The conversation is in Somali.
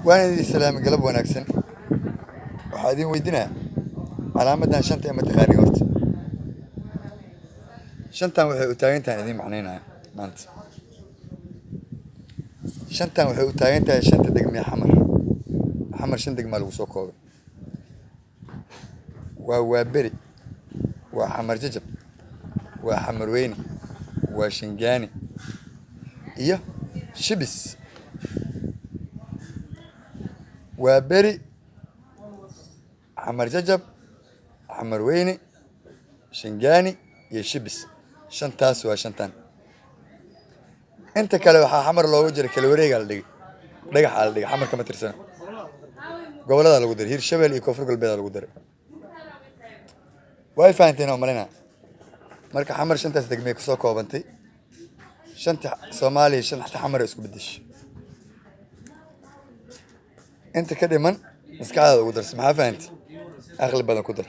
Waan idin salaamay, galab wanaagsan. Waxaa idin weydiinaya calaamadan shanta ee ma taqaani horta. Shantan waxay u taagan tahay idin macnaynaya maanta. Shantan waxay u taagan tahay shanta degmee Xamar. Xamar shan degmaa lagu soo koobay. Waa Waaberi, waa Xamar Jajab, waa Xamar Weyne, waa Shingaani iyo Shibis. Waaberi, Xamar Jajab, Xamar Weyne, Shingaani iyo Shibis. Shantaas waa shantan. Inta kale waxaa Xamar loogu jira kala wareegaa la dhigay, dhagaxaa la dhigay, Xamar kama tirsana. Gobolladaa lagu daray, Hirshabelle iyo Koonfur Galbeedaa lagu daray. Way fahanteen oo malina. Marka Xamar shantaas degmay kusoo koobantay. Shanta Soomaaliya shanta Xamar isku bedeshay. Inta ka dhiman maskaxdaada ugu darsa. Maxaa fahantay? Aqli badan ku dar.